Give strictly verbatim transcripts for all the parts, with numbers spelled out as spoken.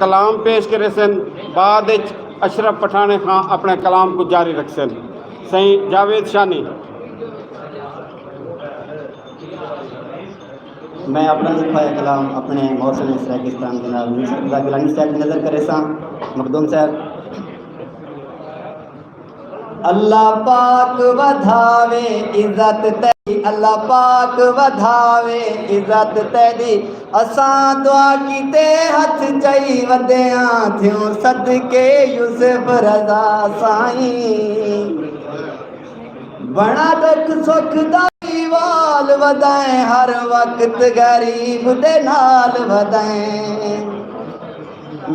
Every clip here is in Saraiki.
کلام پیش کریسن۔ بعد اچ اشرف پٹھاݨے خاں اپݨے کلام کوں جاری رکھسن۔ سئیں جاوید شانی۔ میں اپݨا لکھا ہویا کلام اپݨے محسن سرائیکستان دے نال نصرت رضا گیلانی صاحب دی نذر کریساں۔ مخدوم صاحب۔ اللہ پاک ودھاوے عزت تیݙی، اللہ پاک ودھاوے عزت تیݙی۔ اساں دعا کیتے ہتھ چئی ودیاں، تھیوں صدقے یوسف رضا سائیں۔ بݨا ݙکھ سکھ دا وال ودائیں، ہر وقت غریب دے نال ودائیں۔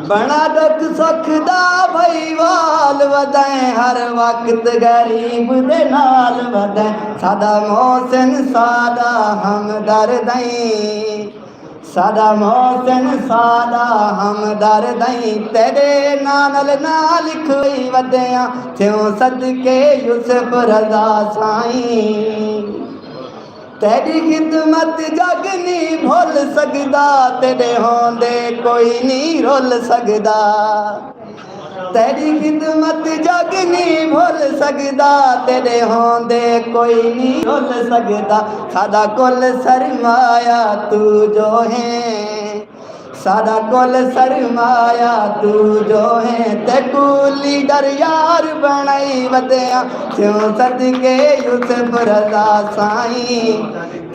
بݨا ݙکھ سکھ دا بھئی وال ودائیں، ہر وقت غریب دے نال ودائیں۔ ساݙا محسن ساݙا ہمدرد ایں، ساݙا محسن ساݙا ہمدرد ایں، تیݙے ناں نال ناں لکھوئی ودیاں، تھیوں صدقے یوسف رضا سائیں۔ تیݙی خدمت جڳ نی بھل سڳدا، تیݙے ہوندے کوئی نی رل سڳدا۔ تیݙی خدمت جڳ نی بھل سڳدا، تیݙے ہوندے کوئی نی رل سڳدا۔ ساݙا کل سرمایہ توں جو ہیں، ساݙا کل سرمایہ توں جو ہیں، تیکوں لیڈر یار بݨائی ودیاں، تھیوں صدقے یوسف رضا سائیں،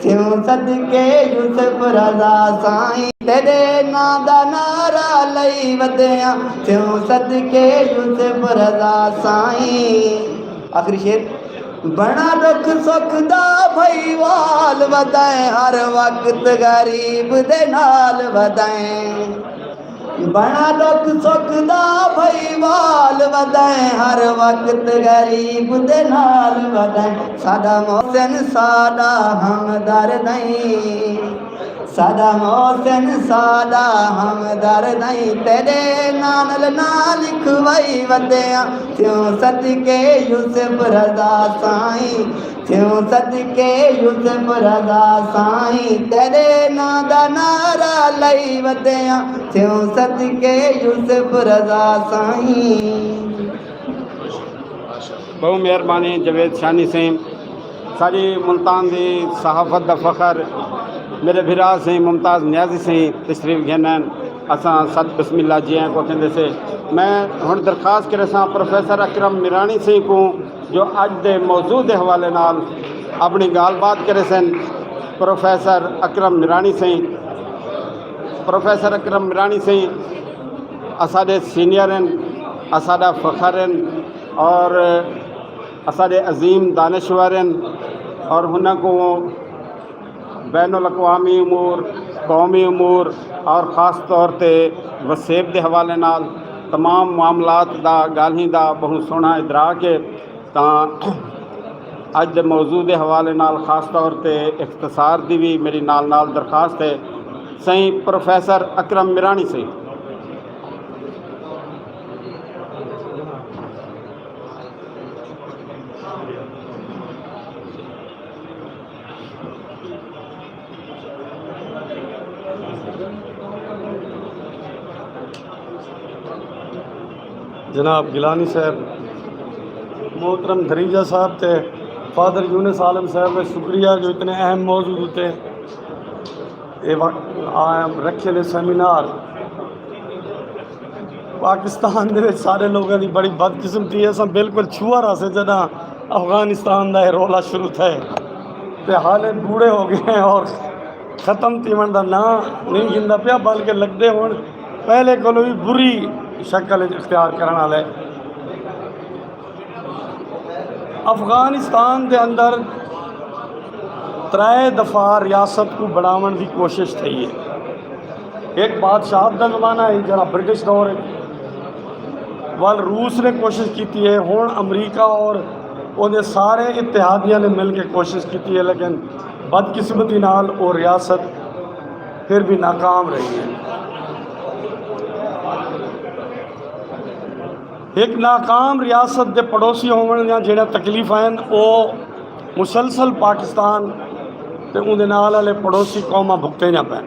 تھیوں صدقے یوسف رضا سائیں، تیݙے ناں دا نعرہ لئی ودیاں، تھیوں صدقے یوسف رضا سائیں۔ آخری شعر۔ بݨا ݙکھ سکھ دا بھئی وال ودائیں، ہر وقت غریب دے نال ودائیں۔ بݨا ݙکھ سکھ دا بھئی وال ودائیں، ہر وقت غریب دے نال ودائیں۔ ساݙا محسن ساݙا ہمدرد ایں، ساݙا محسن ساݙا ہمدرد ایں، تیݙے ناں نال ناں لکھوائی ودیاں، تھیوں صدقے یوسف رضا سائیں، تھیوں صدقے یوسف رضا سائیں، تیݙے ناں دا نعرہ لئی ودیاں، تھیوں صدقے یوسف رضا سائیں۔ ٻہوں مہربانی جاوید شانی سئیں۔ ساݙی ملتان دی صحافت دا فخر میݙے بھرا سئیں ممتاز نیازی سئیں تشریف گھن آئن۔ اساں ست بسم اللہ جی آئیں کوں آکھیندے سے۔ میں ہݨ درخواست کریساں پروفیسر اکرم میراݨی سئیں کوں جو اڄ دے موضوع دے حوالے نال اپݨی ڳالھ بات کریسن۔ پروفیسر اکرم میراݨی سئیں، پروفیسر اکرم میراݨی سئیں اساݙے سینئر ہن، اساݙا فخر ہن اور اساݙے عظیم دانشور ہن اور انہاں کوں بین الاقوامی امور، قومی امور اور خاص طور تے وسیب دے حوالے نال تمام معاملات دا، ڳالھیں دا ٻہوں سوہݨا ادراک ہے۔ تاں اڄ دے موضوع دے حوالے نال خاص طور تے اختصار دی وی میݙی نال نال درخواست ہے۔ سئیں پروفیسر اکرم میراݨی سئیں۔ جناب گیلانی صاحب، محترم دھریجہ صاحب تے فادر یونس عالم صاحب دا شکریہ جو اتنے اہم موضوع اتے اے وقت آ رکھے نے سیمینار۔ پاکستان دے وچ سارے لوگاں دی بڑی بدقسمتی ہے، اساں بالکل چھوا رہسے جݙاں افغانستان دا اے رولا شروع تھئے تے حالے بوڑھے ہو ڳئے ہیں اور ختم تھیوݨ دا ناں نہیں گھندا پیا، بلکہ لڳدے ہن پہلے کولوں وی بری شکل اچ اختیار کرݨ آلے۔ افغانستان دے اندر ترائے دفعہ ریاست کوں بݨاوݨ دی کوشش تھئی ہے۔ ہک بادشاہت دا زمانہ ہے جیڑھا برٹش دور ہے، ول روس نے کوشش کیتی ہے، ہݨ امریکہ اور اوندے سارے اتحادیاں نے مل کے کوشش کیتی ہے، لیکن بدقسمتی نال او ریاست پھر بھی ناکام رہی ہے۔ ہک ناکام ریاست دے پڑوسی ہووݨ دیاں جیڑھیاں تکلیفاں ہن، او مسلسل پاکستان تے اوندے نال آلے پڑوسی قوماں بھگتیندیاں پئن۔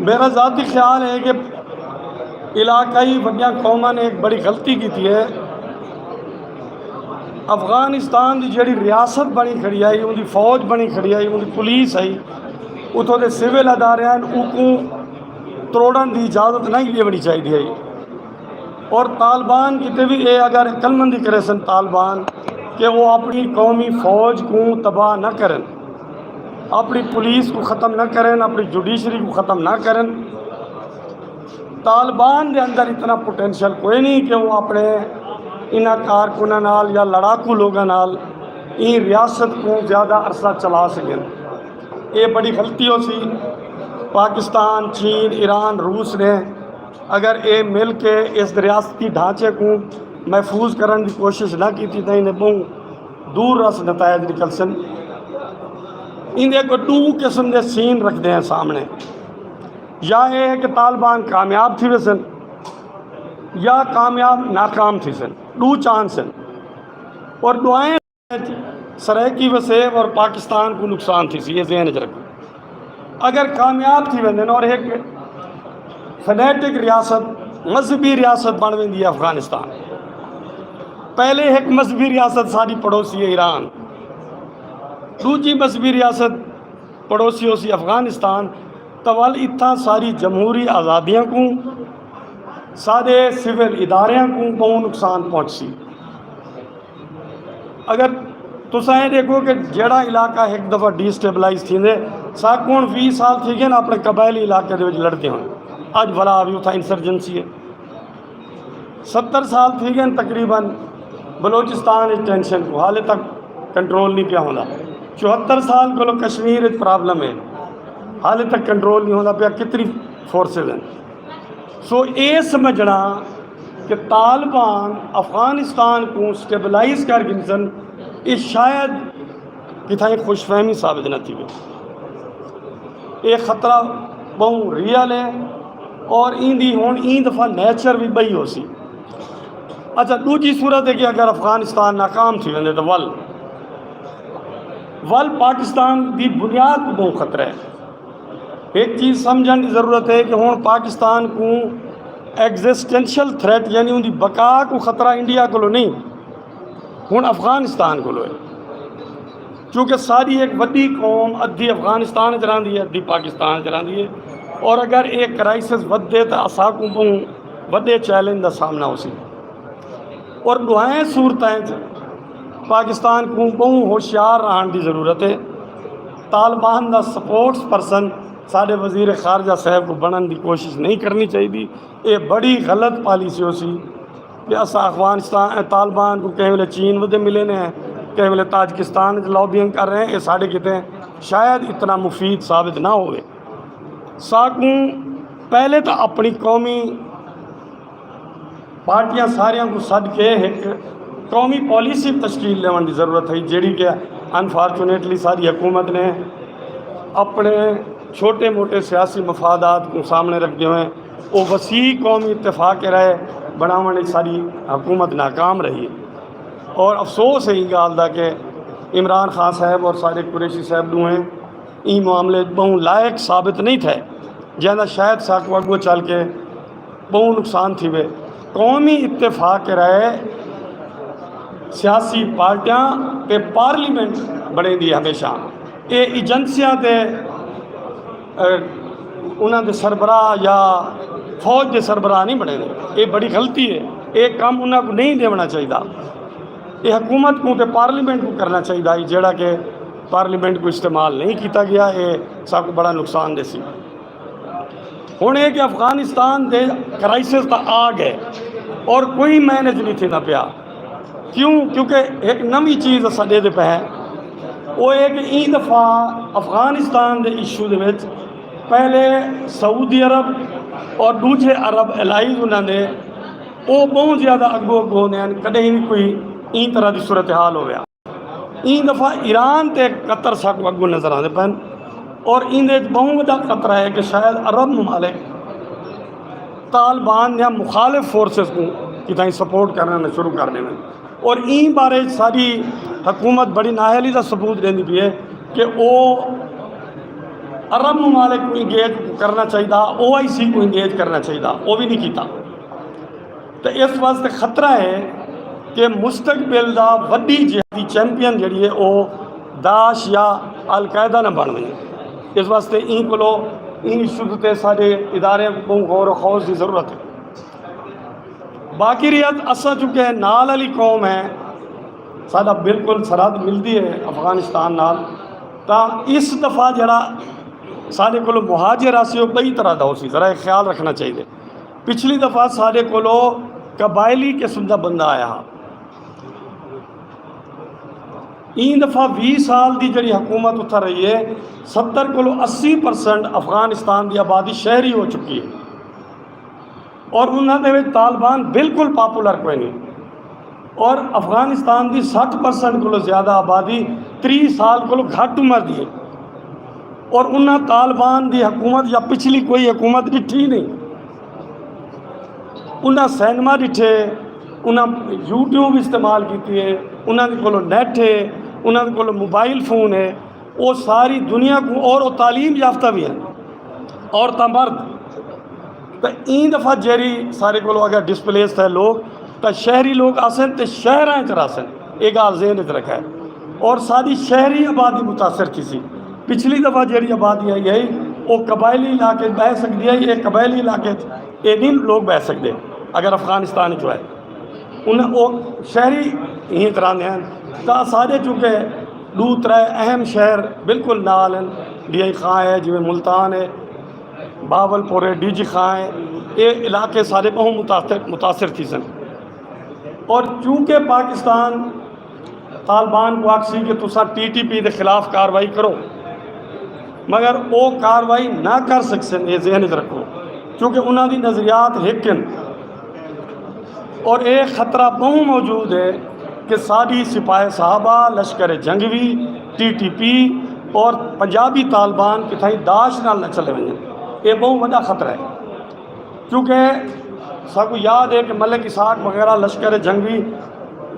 میرا ذاتی خیال ہے کہ علاقائی وݙیاں قوماں نے ایک بڑی غلطی کیتی ہے۔ افغانستان دی جڑی ریاست بݨی کھڑی آئی، ان دی فوج بݨی کھڑی آئی، ان دی پولیس آئی، اتھوں دے سول ادارے ہیں، اوکوں تروڑن دی اجازت نہیں ݙیوݨی چاہیے آئی۔ اور طالبان کیتے بھی اے اگر عقل مندی کرے سن طالبان کہ وہ اپنی قومی فوج کو تباہ نہ کرن، اپنی پولیس کو ختم نہ کرن، اپنی جوڈیشری کو ختم نہ کرن۔ طالبان دے اندر اتنا پوٹینشل کوئی نہیں کہ وہ اپنے انہاں کارکناں نال یا لڑاکو لوگاں نال ایں ریاست کو زیادہ عرصہ چلا سکن۔ یہ بڑی غلطی ہو سی۔ پاکستان، چین، ایران، روس نے اگر اے مل کے اس ریاستی ڈھانچے کو محفوظ کرن دی کوشش نہ کیتی تاں انہیں بہوں دور رس نتائج نکل سن۔ ایندے کو ڈو قسم دے سین رکھدے ہیں سامنے، یا اے ہے کہ طالبان کامیاب تھی ویسن یا کامیاب ناکام تھی سن، ڈو چانس ہیں۔ اور ڈوائیں سرائیکی وسیب اور پاکستان کو نقصان تھی سی، یہ ذہن چ رکھو۔ اگر کامیاب تھی ویندے اور ایک فنیٹک ریاست، مذہبی ریاست بن ویندی ہے افغانستان، پہلے ایک مذہبی ریاست ساری پڑوسی ہے ایران، دوجی مذہبی ریاست پڑوسی ہو سی افغانستان، تو ول اتھاں ساری جمہوری آزادیاں کو، سارے سول اداریاں کو بہت نقصان پہنچ سی۔ اگر تساں یہ دیکھو کہ جیڑا علاقہ ایک دفعہ ڈی اسٹیبلائز تھیندے، ساکوں ہن ویہہ سال تھی گئے نا اپنے قبائلی علاقے دے وچ لڑدے ہوئے، اج ولا بھی اتھاں انسرجنسی ہے۔ ستر سال تھی گئے تقریباً بلوچستان وچ ٹینشن کو حالے تک کنٹرول نہیں پیا ہوندا۔ چوہتر سال کو کشمیر وچ پرابلم ہے، حالے تک کنٹرول نہیں ہوندا پیا، کتنی فورسز ہیں۔ سو اے سمجھنا کہ طالبان افغانستان کو سٹیبلائز کر گھنسن، یہ شاید کتھائیں خوش فہمی ثابت نہ تھی۔ یہ خطرہ بہوں ریئل ہے اور این دی ہن این دفعہ نیچر بھی بئی ہو سی۔ اچھا، دوجی صورت ہے کہ اگر افغانستان ناکام تھی ویندے تو ول ول پاکستان دی بنیاد کو بہوں خطرہ ہے۔ ایک چیز سمجھن کی ضرورت ہے کہ ہن پاکستان کو ایگزسٹینشل تھریٹ، یعنی ان دی بقا کو خطرہ انڈیا کو نہیں، ہن افغانستان کو ہے۔ کیونکہ ساری ایک وڈی قوم ادھی افغانستان چ رہندی ہے، ادھی پاکستان چ رہندی ہے، اور اگر ایک کرائسس ودے تو اساں کو بہوں وڈے چیلنج دا سامنا ہو سی۔ اور ڈوہائیں صورتیں پاکستان کو بہوں ہوشیار رہن دی ضرورت ہے۔ طالبان دا سپورٹس پرسن ساڈے وزیر خارجہ صاحب کو بنن دی کوشش نہیں کرنی چاہیے۔ یہ بڑی غلط پالیسی ہو سی کہ اساں افغانستان، طالبان کو کہیں ویلے چین ودے ملے نے، کہیں ویلے تاجکستان وچ لابینگ کر رہے ہیں، یہ ساڈے کیتے شاید اتنا مفید ثابت نہ ہوئے۔ ساکوں پہلے تو اپنی قومی پارٹیاں ساریاں کو سد کے ایک قومی پالیسی تشکیل لیون دی ضرورت ہے، جیڑی کہ انفارچونیٹلی ساری حکومت نے اپنے چھوٹے موٹے سیاسی مفادات کو سامنے رکھتے ہوئے وہ وسیع قومی اتفاق رائے بناون وچ ساری حکومت ناکام رہی ہے۔ اور افسوس ہے یہ گال دا کہ عمران خان صاحب اور سارے قریشی صاحب ڈوہیں ایں معاملے بہوں لائق ثابت نہیں تھے، جہاں شاید ساکو اگو چل کے بہوں نقصان تھی وے۔ قومی اتفاق رائے سیاسی پارٹیاں تے پارلیمنٹ بنے دی ہمیشہ، یہ ایجنسیاں تے انہاں دے سربراہ یا فوج دے سربراہ نہیں بنے۔ یہ بڑی غلطی ہے، یہ کام انہاں کو نہیں دیونا چاہیے۔ یہ حکومت کو تے پارلیمنٹ کو کرنا چاہیے، جیڑا کہ پارلیمنٹ کو استعمال نہیں کیتا گیا، یہ سب کو بڑا نقصان دے سی۔ ہن یہ کہ افغانستان دے کرائسس تا آ گئے اور کوئی مینج نہیں تھیندا پیا۔ کیوں؟ کیونکہ ایک نوی چیز اساں دے دے پہ ہیں، وہ یہ کہ این دفعہ افغانستان دے ایشو دے وچ پہلے سعودی عرب اور دوجے عرب الائیز انہاں دے وہ بہت زیادہ اگو اگو ہوندے ہیں، کدیں بھی کوئی این طرح دی صورتحال ہویا۔ این دفعہ ایران تے قطر ساکو اگو نظر آندے پن اور این دے بہت بڑا خطرہ ہے کہ شاید عرب ممالک طالبان یا مخالف فورسز کو کتائیں سپورٹ کرنا شروع کر دیں۔ اور این بارے ساری حکومت بڑی نااہلی دا ثبوت دیندی پی ہے کہ وہ عرب ممالک کو انگیج کرنا چاہیے، او آئی سی کو انگیج کرنا چاہیے، وہ بھی نہیں کیتا۔ تو اس واسطے خطرہ ہے کہ مستقبل دا وڈی جہادی چیمپئن جڑی ہے، وہ داعش یا القاعدہ نہ بن وجے۔ اس واسطے این کولو، این ایشو تے سارے ادارے کو بہت غور و خوض کی ضرورت ہے۔ باقی ریت اساں چونکہ نال والی قوم ہے، ساڈا بالکل سرحد ملدی ہے افغانستان نال، تاں اس دفعہ جڑا ساڈے کولو مہاجر آسی، وہ کئی طرح دا ہو سی، ذرا ایک خیال رکھنا چاہیے۔ پچھلی دفعہ ساڈے کولو قبائلی قسم دا بندہ آیا ہا۔ این دفعہ ویہہ سال دی جڑی حکومت اتھا رہی ہے، ستر کولو اسی پرسنٹ افغانستان دی آبادی شہری ہو چکی ہے، اور انہاں دے وچ طالبان بالکل پاپولر کوئی نہیں، اور افغانستان دی سٹھ پرسنٹ کولو زیادہ آبادی تریہہ سال کولو گھٹ عمر دی ہے، اور انہاں طالبان دی حکومت یا پچھلی کوئی حکومت ڈٹھی نہیں۔ انہاں سینما ڈٹھے، انہاں یوٹیوب استعمال کیتی ہے، انہاں دے کولو نیٹ ہے، انہاں دے کولو موبائل فون ہے، وہ ساری دنیا کو، اور وہ تعلیم یافتہ بھی ہیں، عورتاں مرد۔ تو این دفعہ جیری سارے کولو اگر ڈسپلیس تھے لوگ، تو شہری لوگ آسن تو شہراں چ رہسن۔ یہ گال ذہن چ رکھا ہے۔ اور ساری شہری آبادی متاثر تھی سی۔ پچھلی دفعہ جیڑی آبادی آئی ہے، وہ قبائلی علاقے بہ سکتی ہے، یہ قبائلی علاقے یہ نہیں لوگ بہ سکتے۔ اگر افغانستان چ ہے، ان وہ شہری ہی طرح دے ہیں۔ تاں سارے چونکہ دو ترے اہم شہر بالکل نال ہیں، ڈی آئی خاں ہے، جویں ملتان ہے، بہاول پور ہے، ڈی جی خاں ہے، یہ علاقے سارے بہت متاثر متاثر تھی سن۔ اور چونکہ پاکستان طالبان کو آکسی کہ تساں ٹی ٹی پی دے خلاف کاروائی کرو، مگر وہ کاروائی نہ کر سکسن، یہ ذہن وچ رکھو، کیونکہ انہاں دی نظریات ہک ہن۔ اور یہ خطرہ بہوں موجود ہے کہ ساری سپاہی صحابہ، لشکر جنگوی، ٹی ٹی پی اور پنجابی طالبان کتھائیں داعش نال نہ چلے ونجن۔ یہ بہوں وڈا خطرہ ہے، کیونکہ ساکو یاد ہے کہ ملک اسحاق وغیرہ لشکر جنگوی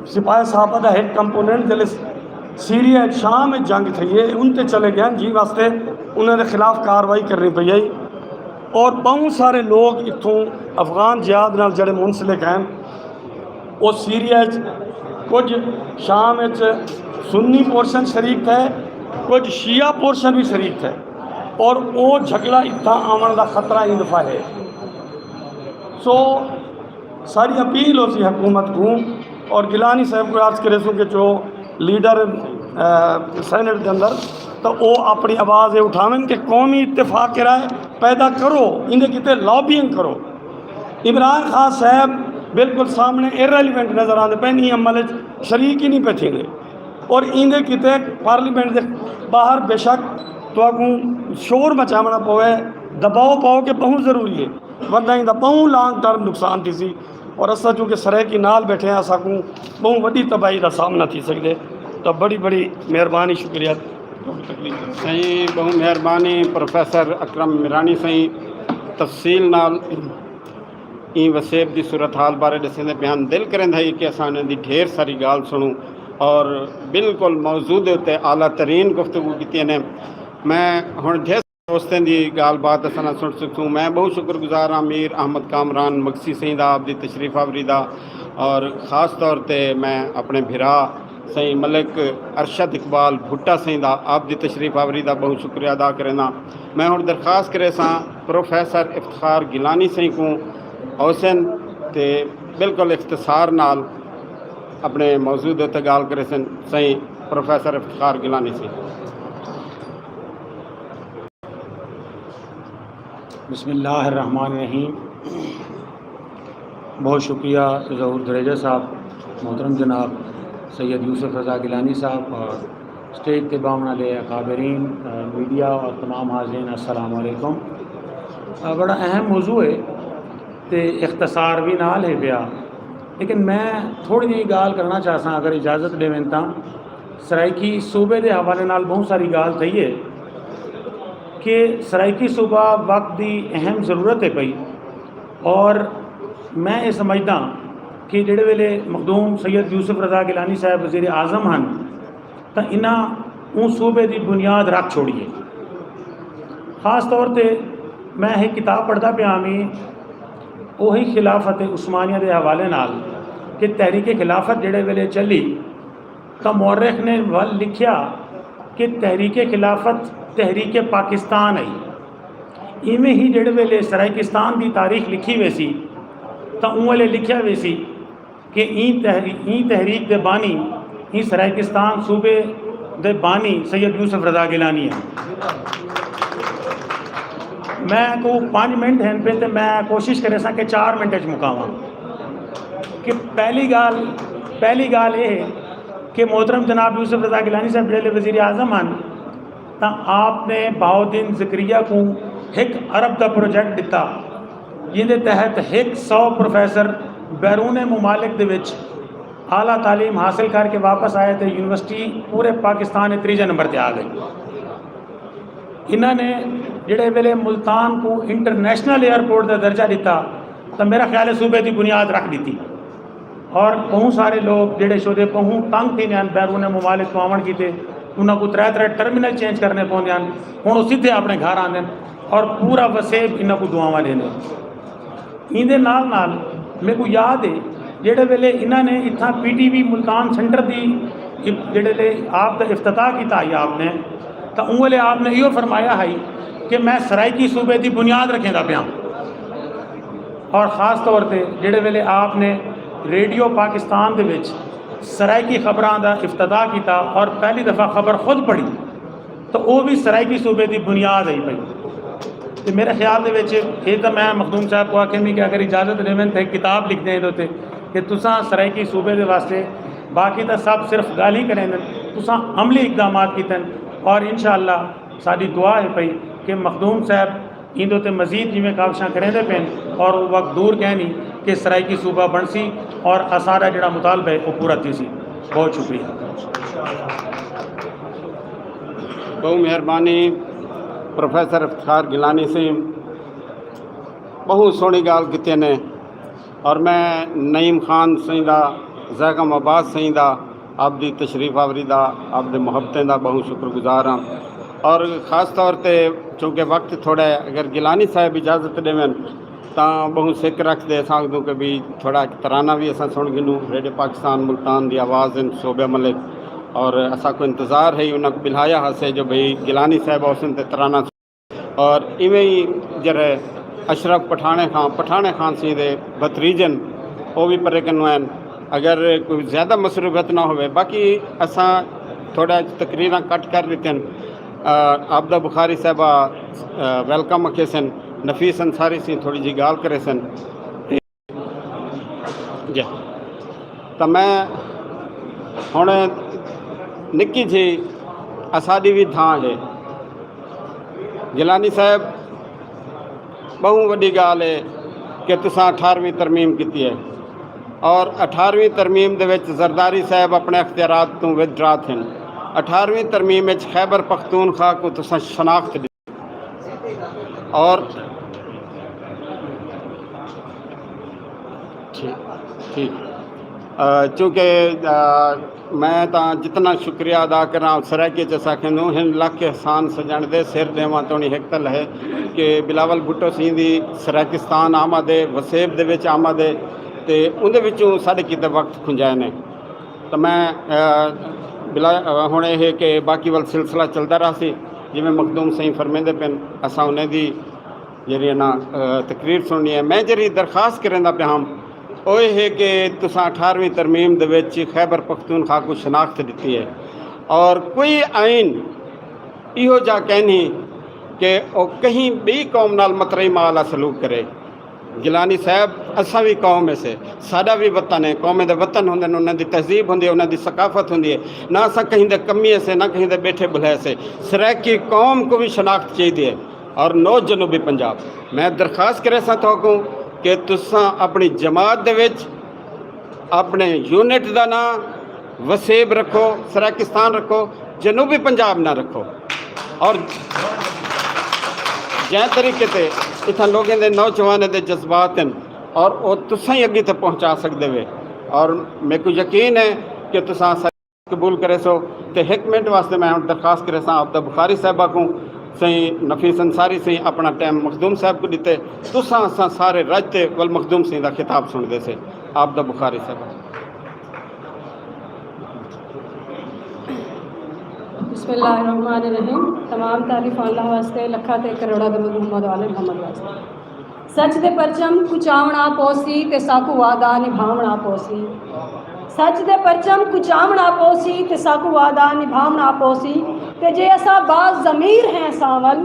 سپاہی صحابہ دا ایک کمپوننٹ جلے سیریا شام وچ جنگ تھئی ہے، ان تے چلے گئے ہیں، جی واسطے انہاں دے خلاف کاروائی کرنی پئی ہے۔ اور بہت سارے لوگ اتھوں افغان جہاد نال جڑے منسلک ہیں، وہ سیریا وچ، کچھ شام وچ سنی پورشن شریک تھے، کچھ شیعہ پورشن بھی شریک تھے، اور وہ جھگڑا اتھاں آون دا خطرہ این دفعہ ہے۔ سو ساری اپیل ہو سی حکومت کو، اور گیلانی صاحب کو عرض کرے سوں کہ جو لیڈر، آ، سینیٹ دے اندر، تو وہ اپنی آواز یہ اٹھاون کہ قومی اتفاق رائے پیدا کرو، ان دے کیتے لابینگ کرو۔ عمران خان صاحب بالکل سامنے ارریلیونٹ نظر آندے پئے، ایں عمل وچ شریک ہی نہیں پئے تھیندے، اور ایندے کیتے پارلیمنٹ دے باہر بے شک تہاکوں شور مچاوݨا پوے، دباؤ پاؤ کہ بہوں ضروری ہے، ورنہ ایندا بہوں لانگ ٹرم نقصان تھیسی۔ اور اساں چونکہ سرائیکی نال بیٹھے ہیں، اساکوں بہوں وݙی تباہی دا سامنا تھی سڳدے۔ تاں بڑی بڑی مہربانی، شکریہ۔ سائیں، بہوں مہربانی پروفیسر اکرم میرانی سائیں، تفصیل نال ایں وسیب دی صورتحال بارے ݙسیندے پئے ہن۔ دل کریندا ہے کہ اساں انہاں دی ڈھیر ساری ڳالھ سݨوں، اور بالکل موضوع دے اتے اعلیٰ ترین گفتگو کیتی نے۔ میں ہݨ ڈھیر دوستیں دی ڳالھ بات اساں نہ سݨ سڳسوں۔ میں ٻہوں شکر گزار ہاں میر احمد کامران مگسی سئیں دا، آپ دی تشریف آوری دا، اور خاص طور تے میں اپݨے بھرا سئیں ملک ارشد اقبال بھٹہ سئیں دا، آپ دی تشریف آوری دا ٻہوں شکریہ ادا کرینداں۔ میں ہݨ درخواست کریساں پروفیسر افتخار گیلانی سئیں کوں اوسن تے بالکل اختصار نال اپݨے موضوع دے اتے ڳالھ کریسن۔ سئیں پروفیسر افتخار گیلانی سئیں۔ بسم اللہ الرحمن الرحیم۔ بہت شکریہ ظہور دھریجہ صاحب، محترم جناب سید یوسف رضا گیلانی صاحب، اور اسٹیج تے ٻاہوݨ والے اکابرین، آ، میڈیا اور تمام حاضرین، السلام علیکم۔ آ، بڑا اہم موضوع ہے تے اختصار بھی نال ہے پیا، لیکن میں تھوڑی جہی ڳالھ کرݨا چاہساں، اگر اجازت ݙیون تاں۔ سرائیکی صوبے دے حوالے نال بہت ساری ڳالھ تھئی ہے کہ سرائیکی صوبہ وقت دی اہم ضرورت ہے پئی، اور میں یہ سمجھدا کہ جڑے ویلے مخدوم سید یوسف رضا گیلانی صاحب وزیر اعظم ہن، تاں انہاں اوں صوبے دی بنیاد رکھ چھوڑی ہے۔ خاص طور تے میں ہک کتاب پڑھدا پیا ہاں، اوہی خلافت عثمانیہ دے حوالے نال، کہ تحریک خلافت جڑے ویلے چلی تاں مورخ نے ول لکھیا کہ تحریک خلافت تحریک پاکستان ہے۔ ایویں ہی جڑے ویلے سرائیکستان دی تاریخ لکھی ویسی تاں اوں ویلے لکھیا ویسی کہ ایں تحری-، ایں تحریک دے بانی، ایں سرائیکستان صوبے دے بانی سید یوسف رضا گیلانی ہن۔ میں کو پنج منٹ ہن پے تے میں کوشش کرے ساں کہ چار منٹ اچ مکاواں۔ کہ پہلی گال، پہلی گال یہ ہے کہ محترم جناب یوسف رضا گیلانی صاحب جیلے وزیر اعظم ہن، تاں آپ نے بہاؤالدین زکریا کو ہک ارب دا پروجیکٹ ݙتا، جیندے تحت ہک سو پروفیسر بیرون ممالک دے وچ اعلیٰ تعلیم حاصل کر کے واپس آئے تے یونیورسٹی پورے پاکستان وچ تریجے نمبر تے آ گئی۔ انہاں نے جڑے ویلے ملتان کو انٹرنیشنل ایئرپورٹ دا درجہ ݙتا، تاں میرا خیال ہے صوبے دی بنیاد رکھ ݙتی۔ اور بہوں سارے لوگ جڑے شودے بہوں تنگ تھی ہیں بیرون ممالک تو آون کیتے، انہاں کو ترے ترے ٹرمینل چینج کرنے پوندے ہیں، ہن وہ سیدھے اپنے گھر آندے ہیں اور پورا وسیب انہاں کو دعاواں ݙیندے۔ ایندے نال نال میکوں یاد ہے جڑے ویلے انہاں نے اتھاں P T V Multan centre دی اف-، جڑے ویلے آپ دا افتتاح کیتا ہئی آپ نے، تاں اوں ویلے آپ نے ایہو فرمایا ہئی کہ میں سرائیکی صوبے دی بنیاد رکھیندا پیاں۔ اور خاص طور تے جڑے ویلے آپ نے ریڈیو پاکستان دے وچ سرائیکی خبراں دا افتتاح کیتا اور پہلی دفعہ خبر خود پڑھی، تو او وی سرائیکی صوبے دی بنیاد ہئی پئی۔ تے میرے خیال دے وچ اے تاں میں مخدوم صاحب کو آکھیں وی کہ اگر اجازت ݙیون تے ہک کتاب لکھ دیں ایندے تے کہ تساں سرائیکی صوبے دے واسطے، باقی تاں سب صرف ڳالھیں کریندن، تساں عملی اقدامات کیتن۔ اور انشاءاللہ ساݙی دعا ہے پئی کہ مخدوم صاحب ایندے تے مزید جیویں کاوشاں کریندے پئن اور او وقت دور کینی کہ سرائیکی صوبہ بݨسی اور اساݙا جڑا مطالبہ ہے او پورا تھیسی۔ بہت شکریہ۔ بہوں مہربانی پروفیسر افتخار گیلانی سئیں، بہوں سوہݨی ڳالھ کیتی نے۔ اور میں نعیم خان سئیں دا، زیغم عباس سئیں دا، آپ دی تشریف آوری دا، آپ دے محبتیں دا بہوں شکر گزار ہاں۔ اور خاص طور تے چونکہ وقت تھوڑا ہے، اگر گیلانی صاحب اجازت ݙیون تاں بہوں سک رکھ دے اساں آکھدوں کہ بھی تھوڑا ہک ترانہ وی اساں سݨ گھنوں۔ ریڈیو پاکستان ملتان دی آواز ہن صوبہ ملک، اور اساں کو انتظار ہے، انہاں کو ٻلہایا ہاسے جو بھئی گیلانی صاحب ہوسن تے ترانہ۔ اور ایویں ہی جڑے اشرف پٹھاݨے خان، پٹھاݨے خان سئیں دے بھتریجن، او وی پرے کنوں ہن۔ اگر کوئی زیادہ مصروفیت نہ ہووے، باقی اساں تھوڑا تقریراں کٹ کر ݙتن۔ آ، عابدہ بخاری صاحبہ، آ، ویلکم آکھیسن، نفیس انصاری سئیں تھوڑی جی ڳالھ کریسن۔ جی۔ تاں میں ہݨ نکی جھی اساݙی وی دھاں ہے۔ گیلانی صاحب، ٻہوں وݙی ڳالھ ہے کہ تساں اٹھارہویں ترمیم کیتی ہے اور اٹھارہویں ترمیم دے وچ زرداری صاحب اپݨے اختیارات توں ودھ ڈرا تھن۔ اٹھارہویں ترمیم وچ خیبر پختونخوا کوں تساں شناخت ݙتی۔ اور ٹھیک، ٹھیک۔ آ، چونکہ، آ، میں تاں جتنا شکریہ ادا کراں، سرائیکی چ اساں کھیندوں ہن لکھ احسان سڄݨ دے، سر ݙیواں توݨی ہک تل ہے کہ بلاول بھٹو سئیں دی سرائیکستان آمد ہے، وسیب دے وچ آمد ہے، تے اوندے وچوں ساݙے کیتے وقت کھنجائے نے۔ تاں میں، آ، بلا-، آ، ہݨ اے ہے کہ باقی ول سلسلہ چلدا رہسی، جیویں مخدوم سئیں فرمیندے پن، اساں انہیں دی جیڑھی ہے نا، آ، تقریر سݨنی ہے۔ میں جیڑھی درخواست کریندا پیا ہم، او اے ہے کہ تساں اٹھارہویں ترمیم دے وچ خیبر پختونخوا کوں شناخت ݙتی ہے اور کوئی آئین ایہو جا کینھی کہ او کہیں ٻئی قوم نال مترئی ماء آلا سلوک کرے۔ گیلانی صاحب، اساں وی قوم ہیسے، ساݙا وی وطن ہے، قومیں دے وطن ہوندن، انہاں دی تہذیب ہوندی ہے، انہاں دی ثقافت ہوندی ہے۔ نہ اساں کہیں دے کمی ہیسے، نہ کہیں دے ٻیٹھے ٻلھے ہیسے۔ سرائیکی قوم کوں وی شناخت چاہیدی ہے۔ اور نارتھ جنوبی پنجاب، میں درخواست کریساں تہاکوں کہ تساں اپݨی جماعت دے وچ اپݨے یونٹ دا ناں وسیب رکھو، سرائیکستان رکھو، جنوبی پنجاب نہ رکھو۔ اور جیں طریقے تے اتھاں لوگیں دے، نوجوانیں دے جذبات ہن اور او تساں ہی اڳے تے پہنچا سڳدے وے، اور میکوں یقین ہے کہ تساں اساں قبول کریسو۔ تے ہک منٹ واسطے میں ہݨ درخواست کریساں عابدہ بخاری صاحبہ کوں سئیں نفیس انصاری سئیں اپݨا ٹائم مخدوم صاحب کوں ݙتے۔ تساں اساں سارے رج تے ول مخدوم سئیں دا خطاب سݨدے سے۔ عابدہ بخاری صاحب۔ بسم اللہ الرحمن الرحیم۔ تمام تعریفاں اللہ واسطے، لکھاں تے کروڑاں درود محمد و آل محمد واسطے۔ سچ دے پرچم کچاوݨا پوسی تے ساکوں وعدہ نبھاوݨا پوسی۔ سچ دے پرچم کچاوݨا پوسی تے ساکوں وعدہ نبھاوݨا پوسی۔ تے جے اساں با ضمیر ہیں سانول،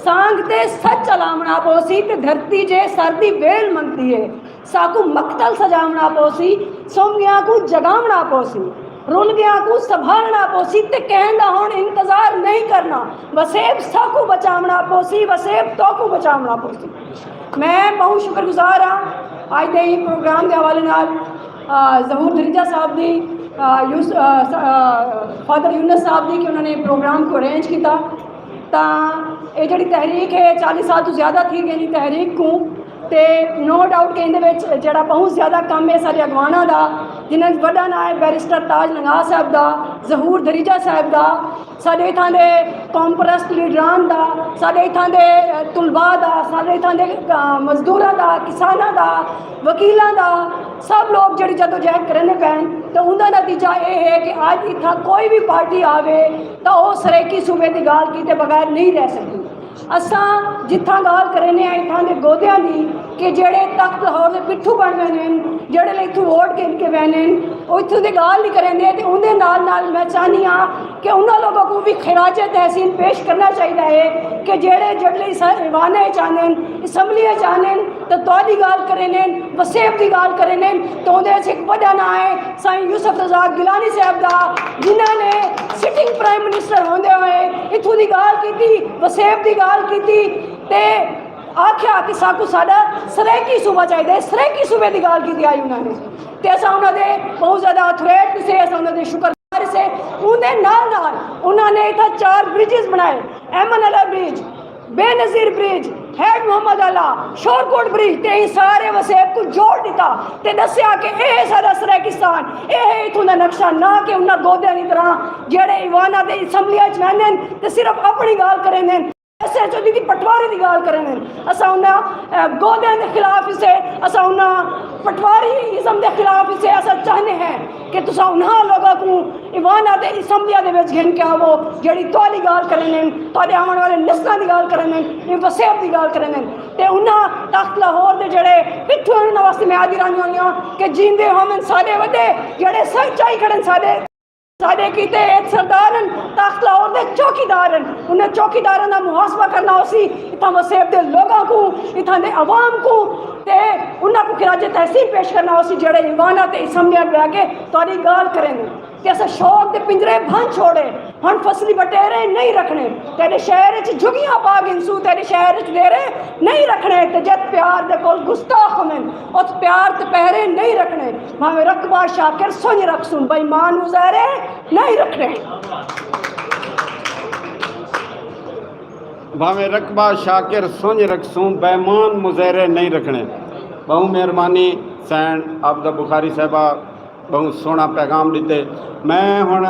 سانگ تے سچ الاوݨا پوسی۔ تے دھرتی جے سر دی ویل منگدی ہے، ساکوں مقتل سجاوݨا پوسی۔ سم ڳیاں کوں جگاوݨا پوسی، رل ڳیاں کوں سنبھالݨا پوسی۔ تے کہیں دا ہݨ انتظار نہیں کرنا، وسیب ساکوں بچاوݨا پوسی، وسیب توکوں بچاوݨا پوسی۔ میں ٻہوں شکر گزار ہاں اڄ دے ایں پروگرام دے حوالے نال، آ، ظہور دھریجہ صاحب دی، آ، یوس-، آ، س-، آ، فادر یونس صاحب دی کہ انہوں نے پروگرام کو ارینج کیتا۔ تاں اے جڑی تحریک ہے، چالیس سال تو زیادہ تھی ڳئے ایں تحریک کوں۔ تے نو ڈاؤٹ کہ ایندے وچ جڑا ٻہوں زیادہ کم ہے سارے اڳواݨاں دا، جنہاں وچ وݙا ناں ہے بیرسٹر تاج ننگا صاحب دا، ظہور دھریجہ صاحب دا، ساݙے اتھاں دے قوم پرست لیڈران دا، ساݙے اتھاں دے طلباء دا، ساݙے اتھاں دے، آ، مزدوراں دا، کساناں دا، وکیلاں دا، سب لوگ جڑی جدوجہد کریندے پئن۔ تے اوندا نتیجہ اے ہے کہ اڄ اتھاں کوئی وی پارٹی آوے تاں او سرائیکی صوبے دی ڳالھ کیتے بغیر نہیں رہ سڳدی۔ اساں جتھاں ڳالھ کریندے ہیں اتھاں دے گودیاں دی، کہ جیڑھے تخت لاہور دے پٹھوں بݨ ویندے ہن، جیڑھے لے اتھوں ووٹ گھن کے ویندے ہن، او اتھوں دی ڳالھ نہیں کریندے۔ تے اوندے نال نال میں چاہنی ہاں کہ انہاں لوگوں کوں وی خراج تحسین پیش کرنا چاہیدا ہے کہ جیڑھے جیڑھے ایواناں وچ آندے ہن، اسمبلی وچ آندے ہن، تے تہاݙی ڳالھ کریندے ہن، وسیب دی ڳالھ کریندے ہن، تے اوندے وچ ہک وݙا ناں ہے سائیں یوسف رضا گیلانی صاحب دا، جنہاں نے سٹنگ پرائم منسٹر ہوندے ہوئے اتھوں دی ڳالھ کیتی، وسیب دی ڳالھ کیتی، تے آکھیا کہ ساکوں ساݙا سرائیکی صوبہ چاہیدا ہے، سرائیکی صوبے دی ڳالھ کیتی آئی انہاں نے۔ تے اساں انہاں دے بہت زیادہ اتھریٹ کیتے، اساں انہاں دے شکر گزار سے۔ اوندے نال نال انہاں نے اتھاں چار برجز بݨائے، ایمن اللہ برج، بے نظیر برج، ہیڈ محمد اللہ، شورکوٹ برج، تے ایں سارے وسیب کوں جوڑ ݙتا تے ݙسیا کہ اے ہے ساݙا سرائیکستان، اے ہے اتھوں دا نقشہ، نہ کہ انہاں گودیاں دی طرح جیڑھے ایواناں تے اسمبلیاں اچ ویندن تے صرف اپݨی ڳالھ کریندن۔ ایس ایچ او دی پٹواری دی ڳالھ کریندن۔ اساں انہاں، اے، گودیاں دے خلاف ہسے، اساں انہاں پٹواری ازم دے خلاف ہسے۔ اساں چاہندے ہیں کہ تساں انہاں لوگاں کوں ایواناں تے اسمبلیاں دے وچ گھن کے آوو، جیڑھی تہاݙی ڳالھ کریندن، تہاݙے آوݨ والے نسلاں دی ڳالھ کریندن، ایں وسیب دی ڳالھ کریندن۔ تے انہاں تخت لاہور دے جیڑھے پٹھوں، انہاں واسطے میں آہدی رہندی ہوندی ہاں کہ جیندے ہوون ساݙے وݙے، جیڑھے سچ چائی کھڑن ساݙے ساݙے کیتے ہک سردار ہن، تخت لاہور دے چوکیدار ہن۔ انہاں چوکیداراں دا محاسبہ کرنا ہوسی، اتھاں وسیب دے لوگاں کوں، اتھاں دے عوام کوں، تے انہاں کوں خراج تحسین پیش کرنا ہوسی، جیڑھے ایواناں تے اسمبلیاں بہ کے تہاݙی ڳالھ کریندن۔ تے اساں شوق دے پنجرے بھن چھوڑے، ہݨ فصلی بٹیرے نہیں رکھݨے۔ تیݙے شہر اچ جھڳیاں پا گھنسوں، تیݙے شہر اچ ݙیرے نہیں رکھݨے۔ تے جت پیار دے کول گستاخ ہوون، ات پیار تے پہرے نہیں رکھݨے۔ بھاویں رقبہ شاکر سنڄ رکھسوں، بے ایمان مظاہرے نہیں رکھݨے۔ بھاویں رقبہ شاکر سنڄ رکھسوں، بے ایمان مظاہرے نہیں رکھݨے۔ ٻہوں مہربانی سئیں عابدہ بخاری صاحبہ، ٻہوں سوہݨا پیغام ݙتے۔ میں ہݨ